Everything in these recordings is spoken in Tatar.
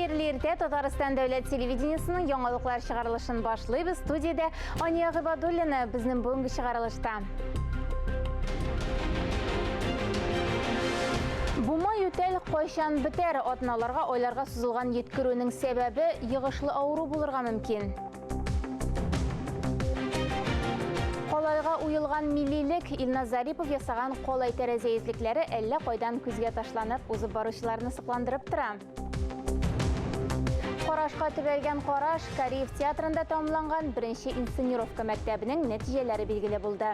Хәерле иртә, Татарстан дәүләт телевидениесының яңалыклар чыгарылышын башлыйбыз. Студиядә Ания Гыйбадуллина безнең бүгенге чыгарылышта. Бума ютәл кайчан бетәр? Атналарга, айларга сузылган йөткерүнең сәбәбе йогышлы авыру булырга мөмкин. Калайга уелган миллилек Илназ Зарипов ясаган калай тәрәзә йөзлекләре әллә кайдан күзгә ташланып, узып баручыларны сокландырып тора. Карашка төбәлгән караш Кариев театрында тәмамланган беренче инсценировка мәктәбенең нәтиҗәләре билгеле булды.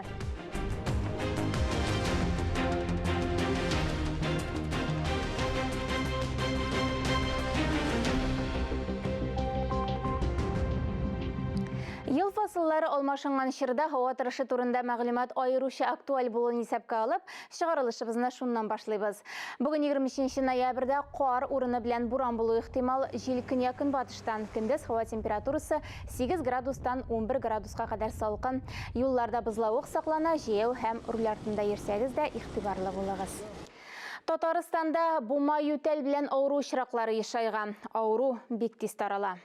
Ел фасыллары алмашынган чорда һава торышы турында мәгълүмат аеруча актуаль булуын исәпкә алып, чыгарылышыбызны шуннан башлыйбыз. Бүген 23 ноябрьдә кар урыны белән буран булу ихтимал, җил көньяк-көнбатыштан, көндез һава температурасы 8 градустан 11 градуска кадәр салкын. Юлларда бозлавык саклана, җәяү һәм руль артында йөрсәгез дә игътибарлы булыгыз. Татарстанда бума ютәл белән авыру очраклары ешайган. Авыру бик тиз тарала.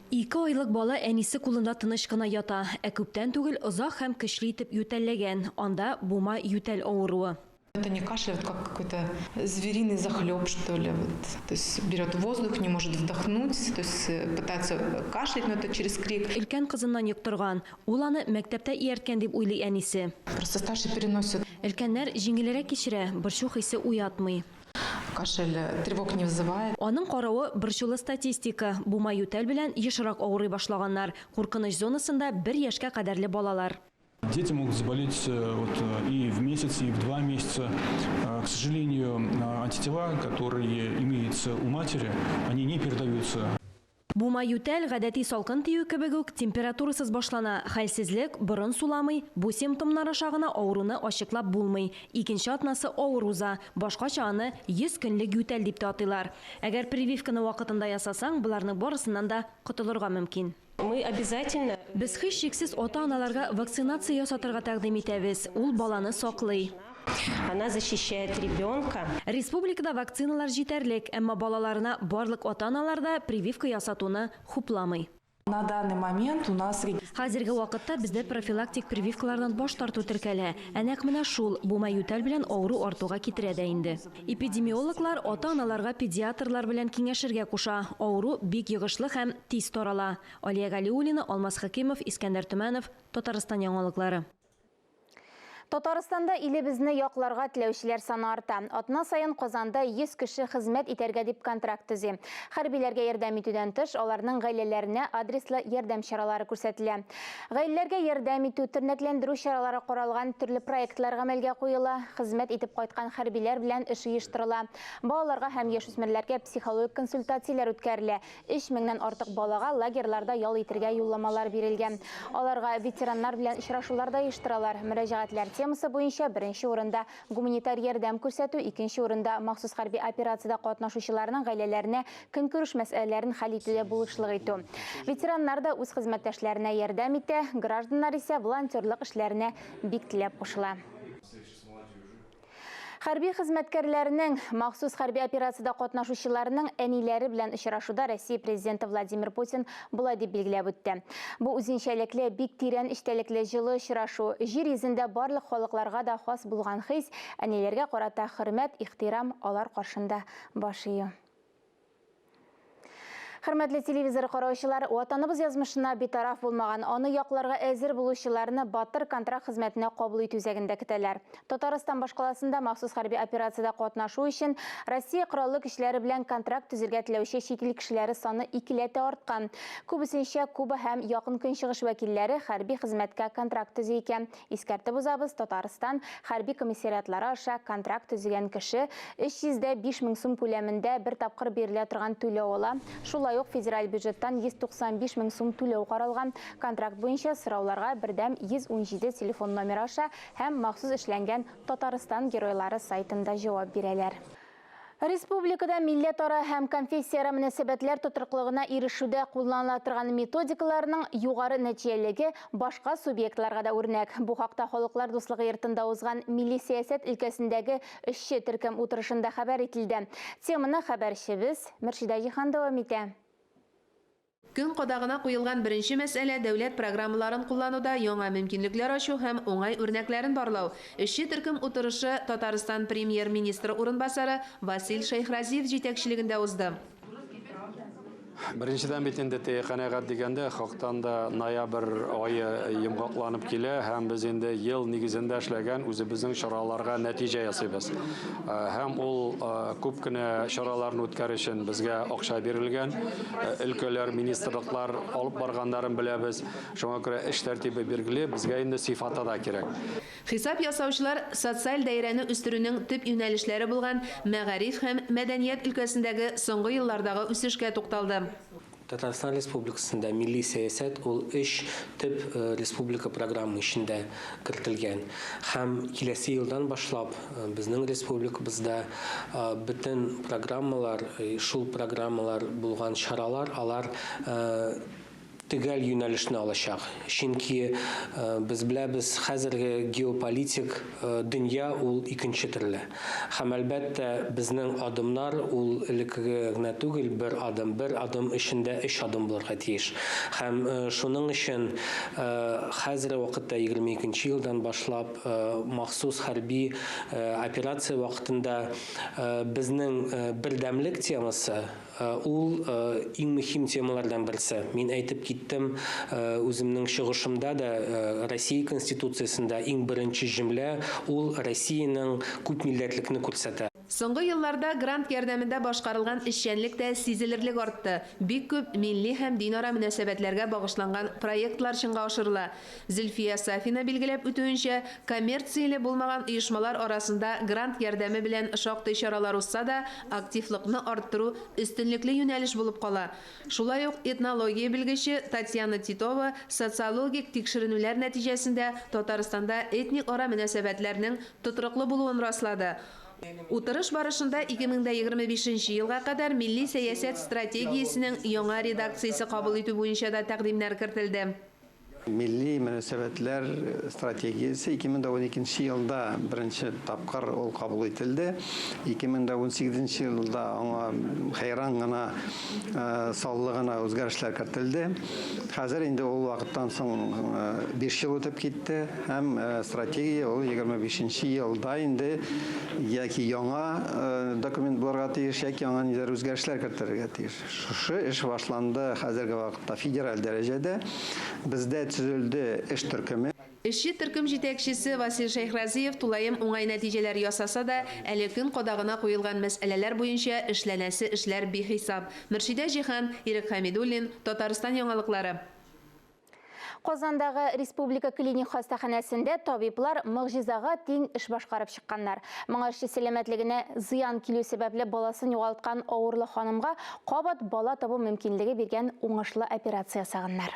Ике айлык бала әнисе кулында тыныч кына ята, ә күптән түгел озак һәм көчле итеп ютәлләгән. Анда бума ютәл авыруы. Это не кашель, это как какой-то звериный захлеб, что ли. Вот. То есть берет воздух, не может вдохнуть, то есть э, пытается кашлять, но это через крик. Өлкән кызыннан йоктырган. Ул аны мәктәптә иярткән дип уйлый әнисе. Просто старший переносит. Өлкәннәр җиңелрәк кичерә, борчу хисе уятмый. Кашель э, тревог не вызывает. Аның каравы, борчулы статистика, бума ютәл белән ешрак авырый башлаганнар. Куркыныч зонасында бер яшькә кадәрле балалар. Дети могут заболеть э, вот, э, и в месяц, и в 2 месяца. К сожалению, антитела, которые имеются у матери, они не передаются. Бума ютәл гадәти салкын тию кебек үк температурасыз башлана. Хәлсезлек, борын суламый, бу симптомнар аша гына авыруны ачыклап булмый. Икенче атнасы авыр уза. Башкача аны 100 көнлек ютәл дип тә атыйлар. Әгәр прививканы вакытында ясасаң, боларның барысыннан да котылырга мөмкин. Мы обязательно Без һичшиксез ата-аналарга вакцинация ясатырга тәкъдим итәбез. Ул баланы саклый. Она защищает ребенка. Республикада вакциналар җитәрлек, әмма балаларына барлык ата-аналар да прививка ясатуны хупламый. На данный момент у нас Хәзерге вакытта бездә профилактик прививкалардан баш тарту теркәлә. Ә нәкъ менә шул бума ютәл белән авыру артуга китерә дә инде. Эпидемиологлар ата-аналарга педиатрлар белән киңәшергә куша. Авыру бик йогышлы һәм тиз тарала. Алия Галиуллина, Алмаз Хакимов, Искәндәр Төмәнов, Татарстан яңалыклары. Татарстанда илебезне якларга теләүчеләр саны арта. Атна саен Казанда 100 кеше хезмәт итәргә дип контракт төзи. Хәрбиләргә ярдәм итүдән тыш, аларның гаиләләренә адреслы ярдәм чаралары күрсәтелә. Гаиләләргә ярдәм итү, тернәкләндерү чаралары каралган төрле проектлар гамәлгә куела, хезмәт итеп кайткан хәрбиләр белән эш оештырыла. Балаларга һәм яшүсмерләргә психологик консультацияләр үткәрелә. 3 меңнән артык балага лагерьларда ял итәргә юлламалар бирелгән. Аларга ветераннар белән очрашулар да оештыралар. Мөрәҗәгатьләр темасы буенча беренче урында гуманитар ярдәм күрсәтү, икенче урында махсус хәрби операциядә катнашучыларның гаиләләренә көнкүреш мәсьәләләрен хәл итүдә булышлык итү. Ветераннар да үз хезмәттәшләренә ярдәм итә, гражданнар исә волонтерлык эшләренә бик теләп кушыла. Хәрби хезмәткәрләрнең, махсус хәрби операциядә катнашучыларның әниләре белән очрашуда Россия президенты Владимир Путин болай дип билгеләп үтте. Бу үзенчәлекле, бик тирән эчтәлекле җылы очрашу, җир йөзендә барлык халыкларга да хас булган хис, әниләргә карата хөрмәт, ихтирам, алар каршында баш ию. Хөрмәтле телевизор караучылар, ватаныбыз язмышына битараф булмаган, аны якларга әзер булучыларны Батыр контракт хезмәтенә кабул итү үзәгендә көтәләр. Татарстан башкаласында махсус хәрби операциядә катнашу өчен Россия Кораллы көчләре белән контракт төзергә теләүче чит ил кешеләре саны икеләтә арткан. Күбесенчә Куба һәм Якын Көнчыгыш вәкилләре хәрби хезмәткә контракт төзи икән. Искәртеп узабыз, Татарстан хәрби комиссариатлары аша контракт төзегән кеше 305 мең сум күләмендә бер тапкыр бирелә торган түләү ала. Шулай ук федераль бюджеттан 195 мең сум түләү каралган. Контракт буенча сорауларга бердәм 117 телефон номеры аша һәм махсус эшләнгән Татарстан геройлары сайтында җавап бирәләр. Республикада милләтара һәм конфессияара мөнәсәбәтләр тотрыклыгына ирешүдә кулланыла торган методикаларның югары нәтиҗәлелеге башка субъектларга да үрнәк. Бу хакта Халыклар дуслыгы йортында узган милли сәясәт өлкәсендәге эшче төркем утырышында хәбәр ителде. Теманы хәбәрчебез Мөршидә Җиһан дәвам итә. Көн кадагына куелган беренче мәсьәлә, дәүләт программаларын куллануда яңа мөмкинлекләр ачу һәм уңай үрнәкләрен барлау. Эшче төркем утырышы Татарстан Премьер-министры урынбасары Васил Шәйхразиев җитәкчелегендә узды. Беренчедән бит инде теге канәгать дигәндә, хактан да ноябрь ае йомгакланып килә һәм без инде ел нигезендә эшләгән үзебезнең чараларга нәтиҗә ясыйбыз. Һәм ул күп кенә чараларны үткәрү өчен безгә акча бирелгән. Өлкәләр, министрлыклар алып барганнарын беләбез. Шуңа күрә эш тәртибе билгеле, безгә инде сыйфаты да кирәк. Хисап ясаучылар социаль даирәне үстерүнең төп юнәлешләре булган мәгариф һәм мәдәният өлкәсендәге соңгы еллардагы үсешкә тукталды. Татарстан Республикасында милли сәясәт ул өч төп республика программа эчендә кертелгән. Һәм киләсе елдан башлап безнең республикабызда бөтен программалар, шул программалар булган чаралар, алар төгәл юнәлешне алачак. Чөнки без беләбез, хәзерге геополитик дөнья ул икенче төрле. Һәм, әлбәттә, безнең адымнар ул элеккеге генә түгел, бер адым, бер адым эчендә өч адым булырга тиеш. Һәм шуның өчен хәзерге вакытта 22 нче елдан башлап махсус хәрби операция вакытында безнең бердәмлек темасы, Ул иң мөһим темалардан берсе. Мин әйтеп киттем үземнең чыгышымда да, Россия Конституциясендә иң беренче җөмлә, ул Россиянең күпмилләтлекне күрсәтә. Соңгы елларда грант ярдәмендә башкарылган эшчәнлек тә сизелерлек артты. Бик күп милли һәм динара мөнәсәбәтләргә багышланган проектлар чынга ашырыла. Зөлфия Сафина билгеләп үтүенчә, коммерцияле булмаган оешмалар арасында грант ярдәме белән шактый чаралар узса да, активлыкны арттыру өстенлекле юнәлеш булып кала. Шулай ук этнология белгече Татьяна Титова социологик тикшеренүләр нәтиҗәсендә Татарстанда этник ара мөнәсәбәтләрнең тотрыклы булуын раслады. Утырыш барышында 2025 нче елга кадәр милли сәясәт стратегиясенең яңа редакциясе кабул итү буенча да тәкъдимнәр кертелде. Милли мөнәсәбәтләр стратегиясе 2012 нче елда беренче тапкыр ул кабул ителде. 2018 нче елда аңа хәйран гына саллы гына үзгәрешләр кертелде. Хәзер инде ул вакыттан соң 5 ел үтеп китте һәм стратегия ул 25 нче елда инде яки яңа документ булырга тиеш, яки аңа нидер үзгәрешләр кертергә тиеш. Шушы эш башланды хәзерге вакытта федераль дәрәҗәдә. Бездә төзелде эш төркеме. Эшче төркем җитәкчесе Васил Шәйхразиев тулаем уңай нәтиҗәләр ясаса да, әле көн кадагына куелган мәсьәләләр буенча эшләнәсе эшләр бихисап. Мөршидә Җиһан, Ирек Хәмидуллин, Татарстан яңалыклары. Казандагы Республика клиник хастаханәсендә табиблар могҗизага тиң эш башкарып чыкканнар. Моңарчы сәламәтлегенә зыян килү сәбәпле баласын югалткан авырлы ханымга кабат бала табу мөмкинлеге биргән уңышлы операция ясаганнар.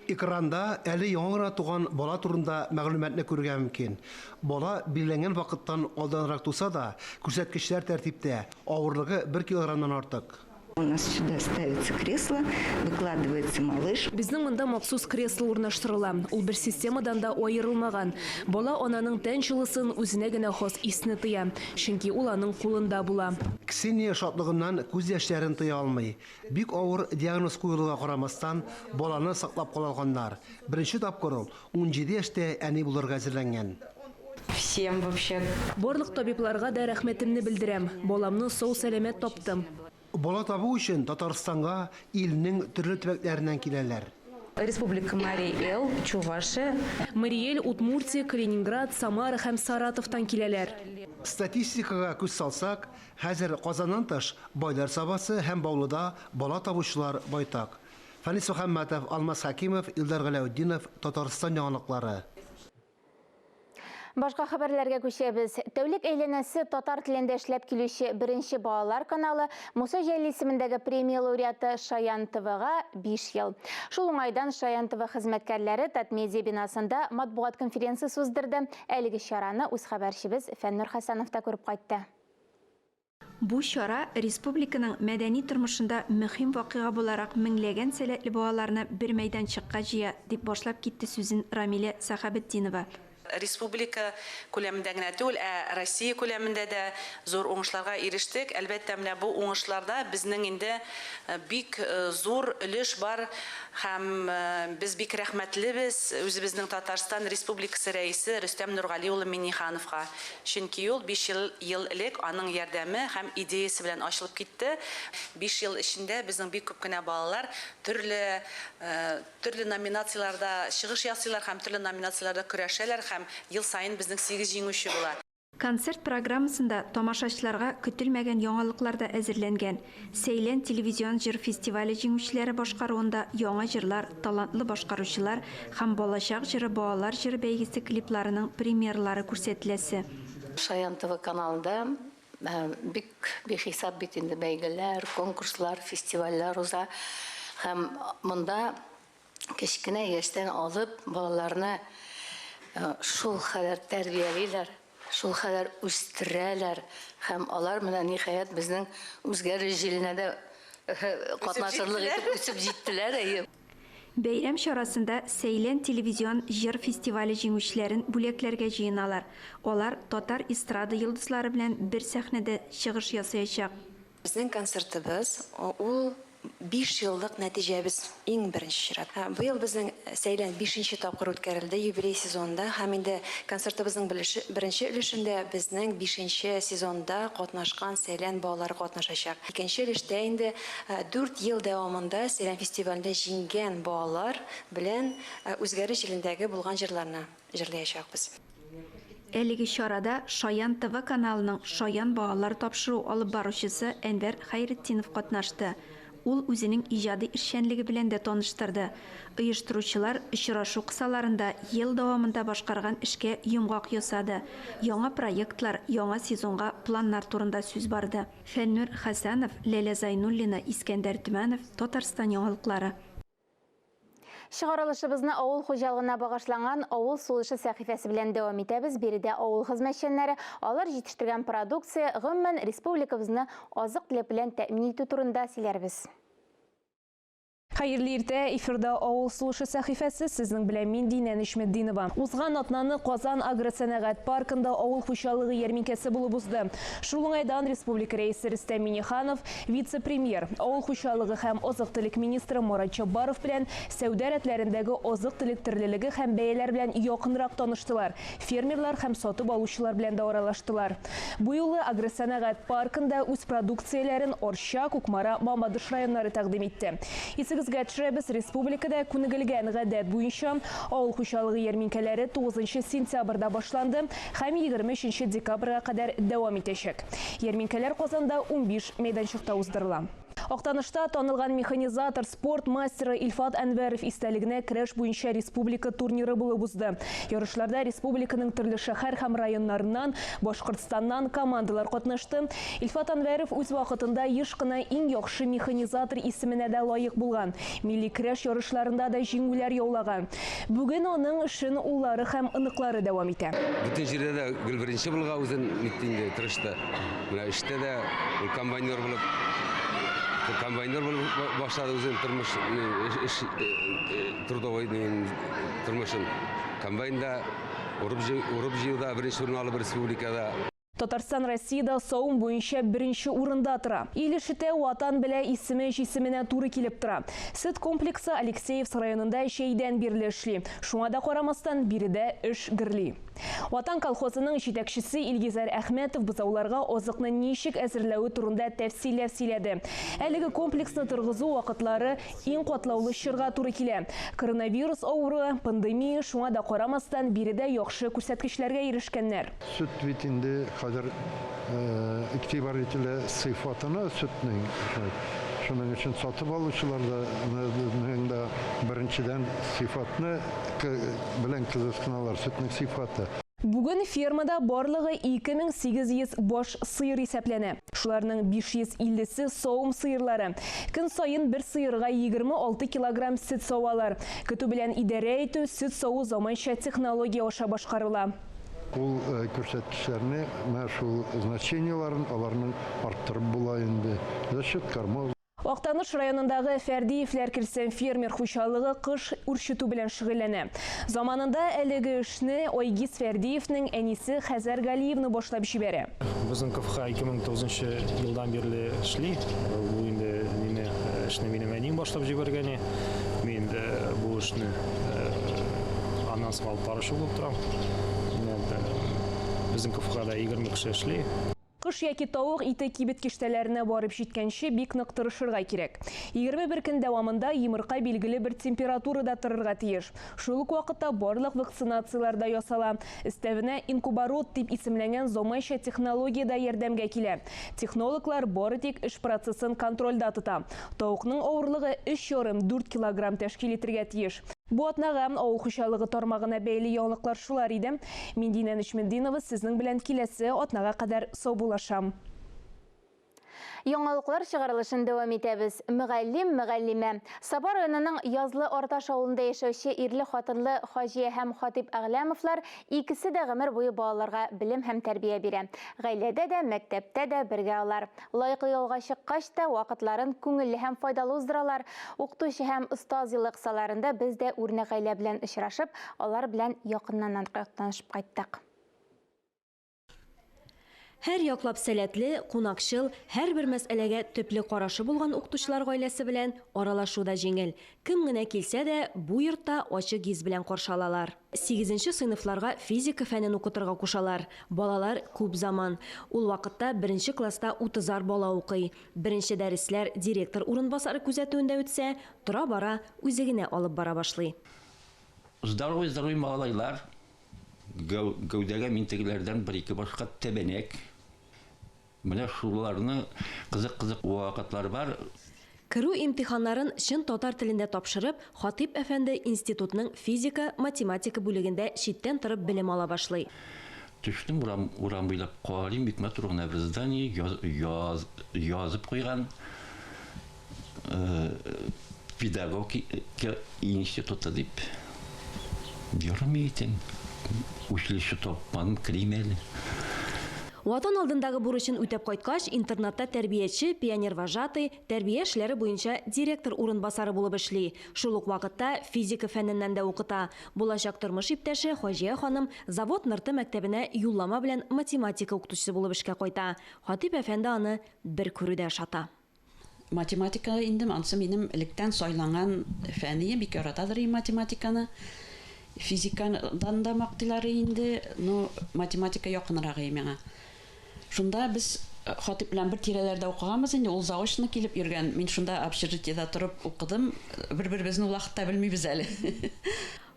Экранда әле яңа гына туган бала турында мәгълүматны күрергә мөмкин. Бала билгеләнгән вакыттан алданрак туса да, күрсәткечләр тәртиптә, авырлыгы бер килограммнан артык. У нас сюда ставится кресло, выкладывается малыш. Безнең монда махсус кресло урнаштырыла. Ул бер системадан да аерылмаган. Бала ананың тән җылысын, үзенә генә хас исне тоя, чөнки ул аның кулында була. Ксения шатлыгыннан күз яшьләрен тыя алмый. Бик авыр диагноз куелуга карамастан, баланы саклап кала алганнар. Беренче тапкыр ул 17 яшьтә әни булырга әзерләнгән. Всем вообще. Барлык табибларга да рәхмәтемне белдерәм. Баламны сау-сәламәт таптым. Бала табу өчен Татарстанга илнең төрле төбәкләреннән киләләр. Республика Марий Эл, Чувашия. Марий Эл, Удмуртия, Калининград, Самара һәм Саратовтан киләләр. Статистикага күз салсак, хәзер Казаннан тыш, Байлар Сабасы һәм Баулыда бала табучылар байтак. Фәнис Мөхәммәтов, Алмаз Хәкимов, Илдар Галәүтдинов, Татарстан яңалыклары. Башка хәбәрләргә күчәбез. Тәүлек әйләнәсе татар телендә эшләп килүче беренче балалар каналы Муса Җәлил исемендәге премия лауреаты Шаян ТВга 5 ел. Шул уңайдан Шаян ТВ хезмәткәрләре Татмедиа бинасында матбугат конференциясе уздырды. Әлеге чараны үз хәбәрчебез Фәннур Хәсәнов та күреп кайтты. Бу чара республиканың мәдәни тормышында мөһим вакыйга буларак меңләгән сәләтле балаларны бер мәйданчыкка җыя, дип башлап китте сүзен Рамилә Сәхәбетдинова. Республика күләмендә генә түгел, ә Россия күләмендә дә зур уңышларга ирештек. Әлбәттә, менә бу уңышларда безнең инде бик зур өлеш бар һәм без бик рәхмәтлебез үзебезнең Татарстан Республикасы Рәисе Рөстәм Нургали улы Миңнехановка. Чөнки ул биш ел ел элек аның ярдәме һәм идеясе белән ачылып китте. Биш ел эчендә безнең бик күп кенә балалар төрле төрле номинацияләрдә чыгыш ясыйлар һәм төрле номинацияләрдә көрәшәләр һәм ел саен безнең сигез җиңүче була. Концерт программасында тамашачыларга көтелмәгән яңалыклар да әзерләнгән. Сәйлән телевизион җыр фестивале җиңүчеләре башкаруында яңа җырлар, талантлы башкаручылар һәм Балачак җыры балалар җыры бәйгесе клипларының премьералары күрсәтеләсе. Шаян ТВ каналында бик бихисап бит инде бәйгеләр, конкурслар, фестивальләр уза. Һәм монда кечкенә яшьтән алып балаларны шул хәләр тәрбиялиләр, шул хәләр үстерәләр һәм алар менә ниһаять безнең үзгәреш җиленә дә катнашырлык итеп үсеп җиттеләр, әйе. Бәйрәм чарасында Сәйлән телевизион җыр фестивале җиңүчеләрен бүләкләргә җыеналар. Алар татар эстрада йолдызлары белән бер сәхнәдә чыгыш ясаячак. Безнең концертыбыз ул биш еллык нәтиҗәбез иң беренче чиратта. Быел безнең Сәйлән бишенче тапкыр үткәрелде юбилей сезонында һәм инде концертыбызның беренче өлешендә безнең бишенче сезонда катнашкан Сәйлән балалары катнашачак. Икенче өлештә инде дүрт ел дәвамында Сәйлән фестивалендә җиңгән балалар белән Үзгәреш җилендәге булган җырларны җырлыячакбыз. Әлеге чарада Шаян ТВ каналының Шаян балалар тапшыруы алып баручысы Әнвәр Хәйретдинов катнашты. Ул үзенең иҗади эшчәнлеге белән дә таныштырды. Оештыручылар очрашу кысаларында ел дәвамында башкарган эшкә йомгак ясады, яңа проектлар, яңа сезонга планнар турында сүз барды. Фәннүр Хәсәнов, Ләлә Зайнуллина, Искәндәр Төмәнов, Татарстан яңалыклары. Чыгарылышыбызны авыл хуҗалыгына багышланган Авыл сулышы сәхифәсе белән дәвам итәбез. Биредә авыл хезмәтчәннәре, алар җитештергән продукция, гомумән, республикабызны азык-төлек белән тәэмин итү турында сөйләрбез. Хәерле иртә, эфирда Авыл сулышы сәхифәсе, сезнең белән мин Динә Нечметдинова. Узган атнаны Казан агросәнәгать паркында авыл хуҗалыгы ярминкәсе булып узды. Шул уңайдан республика Рәисе Рөстәм Миңнеханов Вице-премьер, авыл хуҗалыгы һәм азык-төлек министры Марат Чаббаров белән сәүдә рәтләрендәге азык-төлек төрлелеге һәм бәяләр белән якынрак таныштылар, фермерлар һәм сатып алучылар белән дә аралаштылар. Бу юлы агросәнәгать паркында үз продукцияләрен Арча, Кукмара, Мамадыш районнары тәкъдим итте. Исегезгә төшерәбез, республикада күнегелгән гадәт буенча, авыл хуҗалыгы ярминкәләре 9 сентябрьдә башланды һәм 23 декабрьгә кадәр дәвам итәчәк. Ярминкәләр Казанда 15 мәйданчыкта уздырыла. Актанышта танылган механизатор, спорт мастеры Илфат Әнвәров истәлегенә көрәш буенча республика турниры булып узды. Ярышларда республиканың төрле шәһәр һәм районнарыннан, Башкортстаннан командалар катнашты. Илфат Әнвәров үз вакытында еш кына иң яхшы механизатор исеменә дә лаек булган. Милли көрәш ярышларында да җиңүләр яулаган. Бүген аның эшен уллары һәм оныклары дәвам итә. Бөтен җирдә дә гел беренче булырга үзен нитте инде, тырышты. Менә эштә дә ул комбайнер булып, комбайнер булып башлады үзенең тормыш, эш, трудовой тормышын. Комбайнда урып җыюда беренче урын алып республикада. Татарстан Россиядә савым буенча беренче урында тора. Ил ишетә, Ватан белә исеме җисеменә туры килеп тора. Сөт комплексы Алексеевск районында җәйдән бирле эшли. Шуңа да карамастан, биредә эш гөрли. Ватан колхозының җитәкчесе Илгизәр Әхмәтов бозауларга азыкны ничек әзерләве турында тәфсилләп сөйләде. Әлеге комплексны торгызу вакытлары иң катлаулы чорга туры килә. Коронавирус авыруы, пандемия, шуңа да карамастан, биредә яхшы күрсәткечләргә ирешкәннәр. Сөт бит инде хәзер игътибар ителә сыйфатына сөтнең. Шуның өчен сатып алучылар да да беренчедән сыйфатны белән кызыксыналар, сөтнең сыйфаты. Бүген фермада барлыгы 2800 баш сыер исәпләнә. Шуларның 550 се савым сыерлары. Көн саен бер сыерга 26 килограмм сөт савалар. Көтү белән идарә итү, сөт саву заманча технология аша башкарыла. Ул күрсәткечләрне, менә шул значениеларын аларның арттырып була инде за счет кормов. Актаныш районындагы Фәрдиевләр крестьян фермер хуҗалыгы кош үрчетү белән шөгыльләнә. Заманында әлеге эшне Айгиз Фәрдиевнең әнисе Хәзәр Галиевна башлап җибәрә. Безнең КФХ 2009 елдан бирле эшли. Бу инде мине эшне минем әнием башлап җибәргән. Мин инде бу эшне аннан соң алып баручы булып торам. Безнең КФХда 20 кеше эшли. Кош яки тавык ите кибет киштәләренә барып җиткәнче бик нык тырышырга кирәк. 21 көн дәвамында йомырка билгеле бер температурада торырга тиеш. Шул ук вакытта барлык вакцинацияләр дә ясала. Өстәвенә инкуборот дип исемләнгән заманча технология дә ярдәмгә килә. Технологлар бары тик эш процессын контрольдә тота. Тавыкның авырлыгы 3,5-4 килограмм тәшкил итергә тиеш. Бу атнага авыл хуҗалыгы тармагына бәйле яңалыклар шулар иде. Мин Динә Нечметдинова сезнең белән киләсе атнага кадәр саубуллашам. Яңалыклар чыгарылышын дәвам итәбез. Мөгаллим, мөгаллимә. Саба районының Язлы Арташ авылында яшәүче ирле-хатынлы Хаҗия һәм Хатип Әгъләмовлар икесе дә гомер буе балаларга белем һәм тәрбия бирә. Гаиләдә дә, мәктәптә дә бергә алар. Лаеклы ялга чыккач та вакытларын күңелле һәм файдалы уздыралар. Укытучы һәм остаз елы кысаларында без дә үрнәк гаилә белән очрашып, алар белән якыннан танышып кайттык. Һәр яклап сәләтле, кунакчыл, һәрбер мәсьәләгә төпле карашы булган укытучылар гаиләсе белән аралашу да җиңел. Кем генә килсә дә, бу йортта ачык йөз белән каршы алалар. 8нче сыйныфларга физика фәнен укытырга кушалар. Балалар күп заман. Ул вакытта беренче класста 30-ар бала укый. Беренче дәресләр директор урынбасары күзәтүендә үтсә, тора-бара үзе генә алып бара башлый. Здоровый, здоровый малайлар. Гәүдәгә мин тегеләрдән бер-ике башка тәбәнәк. Менә шуларны кызык-кызык вакытлар бар. Керү имтиханнарын чын татар телендә тапшырып, Хатип әфәнде институтның физика, математика бүлегендә читтән торып белем ала башлый. Төштем урам буйлап, карыйм, бик матур гына бер здание язып куйган педагогика институты дип. Йөрми итем. Училище тапмадым, керим әле. Ватан алдындагы бурычын үтәп кайткач, интернатта тәрбияче, пионер-вожатый, тәрбия эшләре буенча директор урынбасары булып эшли. Шул ук вакытта физика фәненнән дә укыта. Булачак тормыш иптәше Хаҗия ханым Завод Нырты мәктәбенә юллама белән математика укытучысы булып эшкә кайта. Хатип әфәнде аны бер күрүдә ошата. Математика инде ансы минем электән сайланган фәне, бик яратадыр математиканы. Физикадан да мактыйлар инде, но математика якынрак миңа. Шунда без Хатип белән бер тирәләрдә укыганбыз инде, ул заочно килеп йөргән. Мин шунда общежитиедә торып укыдым. Бер-беребезне ул вакытта белмибез әле.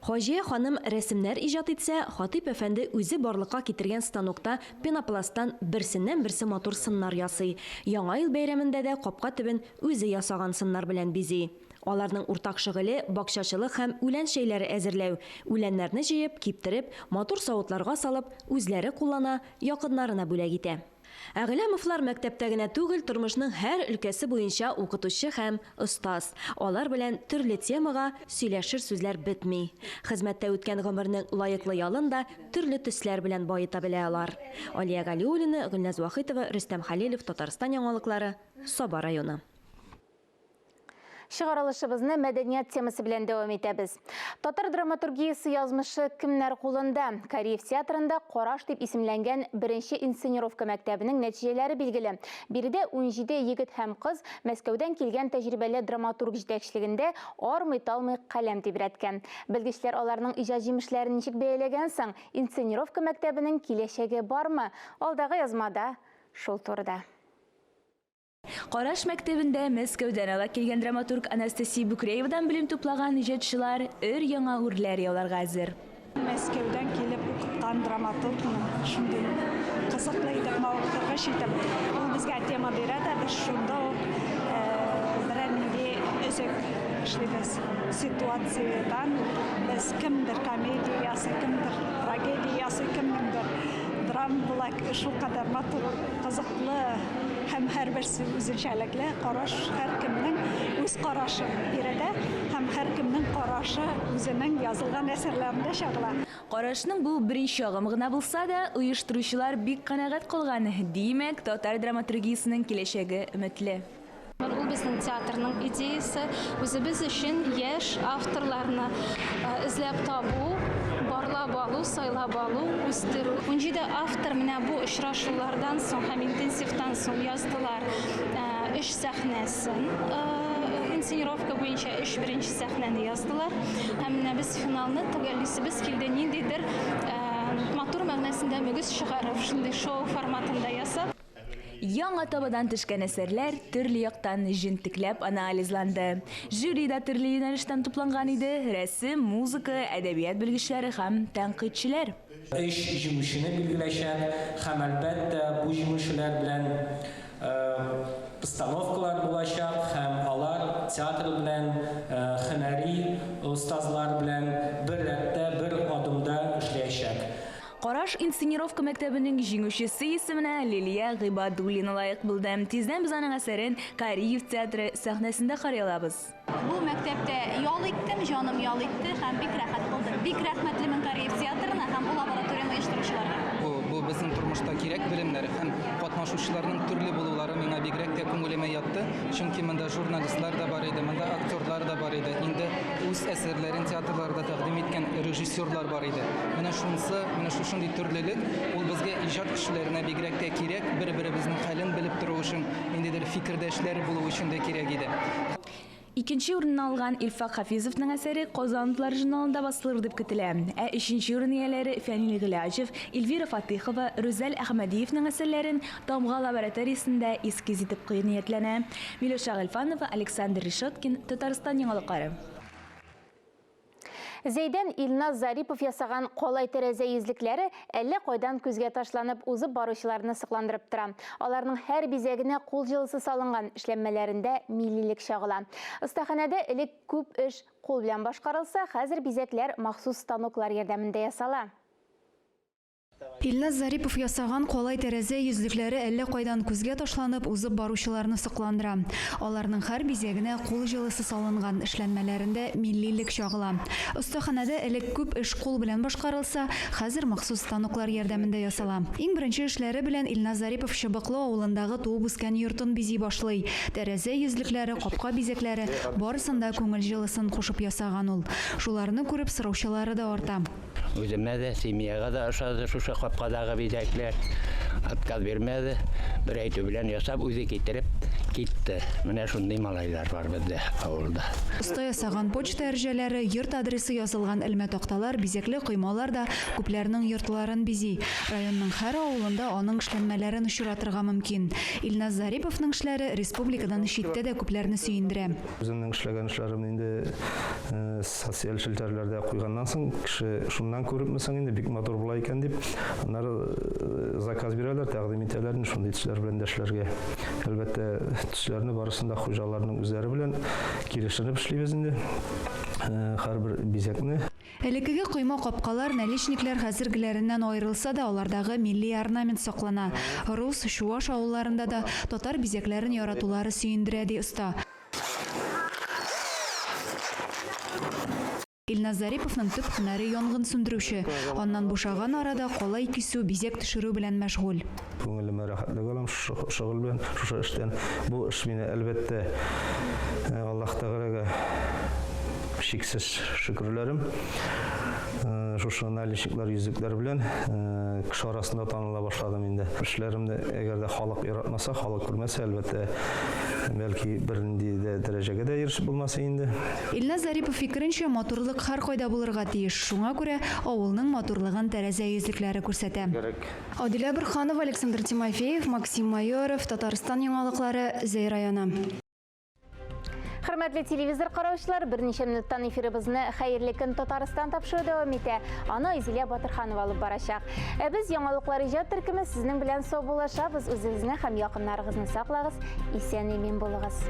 Хаҗия ханым рәсемнәр иҗат итсә, Хатип әфәнде үзе барлыкка китергән станокта пенопласттан берсеннән-берсе матур сыннар ясый. Яңа ел бәйрәмендә дә капка төбен үзе ясаган сыннар белән бизи. Аларның уртак шөгыле бакчачылык һәм үлән чәйләре әзерләү. Үләннәрне җыеп, киптереп, матур савытларга салып, үзләре куллана, якыннарына бүләк итә. Әгъләмовлар мәктәптә генә түгел, тормышның һәр өлкәсе буенча укытучы һәм остаз. Алар белән төрле темага сөйләшер сүзләр бетми. Хезмәттә үткән гомернең лаеклы ялын да төрле төсләр белән баета белә алар. Алия Галиуллина, Гөлназ Вахитова, Рөстәм Хәлилов, Татарстан яңалыклары, Саба районы. Чыгарылышыбызны мәдәният темасы белән дәвам итәбез. Татар драматургиясе язмышы кемнәр кулында? Кариев театрында Караш дип исемләнгән беренче инсценировка мәктәбенең нәтиҗәләре билгеле. Биредә 17 егет һәм кыз Мәскәүдән килгән тәҗрибәле драматург җитәкчелегендә армый-талмый каләм тибрәткән. Белгечләр аларның иҗат җимешләрен ничек бәяләгән соң? Инсценировка мәктәбенең киләчәге бармы? Алдагы язмада шул турыда. Караш мәктәбендә Мәскәүдән ала килгән драматург Анастасия Букреевадан белем туплаган иҗатчылар өр-яңа үрләр яуларга әзер. Мәскәүдән килеп укыткан драматургның шундый кызыклы итеп, мавыктыргыч итеп, ул безгә тема бирә дә, без шунда ук берәр нинди өзек эшлибез. Ситуациядән без кемдер комедия ясый, кемдер трагедия ясый, кемнеңдер драма була. Шулкадәр матур, кызыклы. Һәм һәрберсе үзенчәлекле караш, һәркемнең үз карашы биредә һәм һәркемнең карашы үзенең язылган әсәрләрендә чагыла. Карашның бу беренче агымы гына булса да, оештыручылар бик канәгать калган. Димәк, татар драматургиясенең киләчәге өметле. Ул безнең театрның идеясе, үзебез өчен яшь авторларны эзләп табу, барлап алу, сайлап алу, үстерү. 17 автор менә бу очрашулардан соң һәм интенсивтан соң яздылар өч сәхнәсен. Инсценировка буенча өч беренче сәхнәне яздылар. Һәм менә без финалны төгәллисебез килде, ниндидер матур мәгънәсендә мөгез чыгарып, шундый шоу форматында ясап. Яңа табадан төшкән әсәрләр төрле яктан җентекләп анализланды. Жюри да төрле юнәлештән тупланган иде, рәсем, музыка, әдәбият белгечләре һәм тәнкыйтьчеләр. Өч җиңүчене билгеләчәк һәм, әлбәттә, бу җиңүчеләр белән постановкалар булачак һәм алар театр белән, һөнәри остазлар белән бер рәттә, бер адымда эшләячәк. Караш инсценировка мәктәбенең җиңүчесе исеменә Лилия Гыйбадуллина лаек булды. Тиздән без аның әсәрен Кариев театры сәхнәсендә карый алабыз. Бу мәктәптә ял иттем, җаным ял итте һәм бик рәхәт булды. Бик рәхмәтлемен Кариев театрына һәм бу лабораторияне оештыручыларга. Бу, бу безнең тормышта кирәк белемнәр һәм катнашучыларның төрле булулары миңа бигрәк тә күңелемә ятты. Чөнки монда журналистлар да бар иде, монда актерлар да бар иде, инде үз әсәрләрен театрларда тәкъдим иткән режиссерлар бар иде. Менә шунысы, менә шушындый төрлелек, ул безгә иҗат кешеләренә бигрәк тә кирәк, бер-беребезнең хәлен белеп тору өчен, ниндидер фикердәшләр булу өчен дә кирәк иде. Икенче урынны алган Илфак Хафизовның әсәре Казан утлары журналында басылыр дип көтелә. Ә өченче урын ияләре Фәнил Гыйләҗев, Эльвира Фатыйхова, Рүзәл Әхмәдиевнең әсәрләрен Тамга лабораториясендә эскиз итеп кую ниятләнә. Миләүшә Гыйльфанова, Александр Решеткин, Татарстан яңалыклары. Зәйдән Илназ Зарипов ясаган калай тәрәзә йөзлекләре әллә кайдан күзгә ташланып, узып баручыларны сокландырып тора. Аларның һәр бизәгенә кул җылысы салынган, эшләнмәләрендә миллилек чагыла. Остаханәдә элек күп эш кул белән башкарылса, хәзер бизәкләр махсус станоклар ярдәмендә ясала. Илназ Зарипов ясаган калай тәрәзә йөзлекләре әллә кайдан күзгә ташланып, узып баручыларны сокландыра. Аларның һәр бизәгенә кул җылысы салынган, эшләнмәләрендә миллилек чагыла. Остаханәдә элек күп эш кул белән башкарылса, хәзер махсус станоклар ярдәмендә ясала. Иң беренче эшләре белән Илназ Зарипов Чыбыклы авылындагы туып үскән йортын бизи башлый. Тәрәзә йөзлекләре, капка бизәкләре, барысын да күңел җылысын кушып ясаган ул. Шуларны күреп, сораучылары да арта. Үземә дә, семьяга да ошады шушы капкадагы бизәкләр. Отказ бирмәде. Бер әйтү белән ясап, үзе китереп китте. Менә шундый малайлар бар бездә авылда. Оста ясаган почта әрҗәләре, йорт адресы язылган элмә такталар, бизәкле коймалар да күпләрнең йортларын бизи. Районның һәр авылында аның эшләнмәләрен очратырга мөмкин. Илназ Зариповның эшләре республикадан читтә дә күпләрне сөендерә. Үземнең эшләгән эшләремне инде социаль челтәрләрдә куйганнан соң, кеше шуннан күрепме соң инде, бик матур була икән дип, аннары заказ бирәләр, тәкъдим итәләр инде шундый төсләр белән дә эшләргә. Әлбәттә, төсләрне барысын да хуҗаларның үзләре белән килешенеп эшлибез инде, һәрбер бизәкне. Элеккеге койма-капкалар, наличниклар хәзергеләреннән аерылса да, алардагы милли орнамент саклана. Рус, чуаш авылларында да татар бизәкләрен яратулары сөендерә, ди оста. Илназ Зариповның төп һөнәре янгын сүндерүче. Аннан бушаган арада калай кисү, бизәк төшерү белән мәшгуль. Күңелемә рәхәтлек алам шушы шөгыль белән, шушы эштән. Бу эш мине, әлбәттә, Аллаһ Тәгаләгә чиксез шөкерләрем. Шушы наличниклар, йөзекләр белән кеше арасында таныла башладым инде. Эшләремне әгәр дә халык яратмаса, халык күрмәсә, әлбәттә, бәлки бернинди дә дәрәҗәгә дә ирешеп булмас инде. Илназ Зарипов фикеренчә, матурлык һәркайда булырга тиеш. Шуңа күрә авылның матурлыгын тәрәзә йөзлекләре күрсәтә. Адилә Борһанова, Александр Тимофеев, Максим Майоров, Татарстан яңалыклары, Зәй районы. Хөрмәтле телевизор караучылар, берничә минуттан эфирыбызны Хәерле көн Татарстан тапшыруы дәвам итә. Аны Айзилә Батырханова алып барачак. Ә без яңалыклар иҗат төркеме сезнең белән саубуллашабыз. Үзегезне һәм якыннарыгызны саклагыз, исән-имин булыгыз.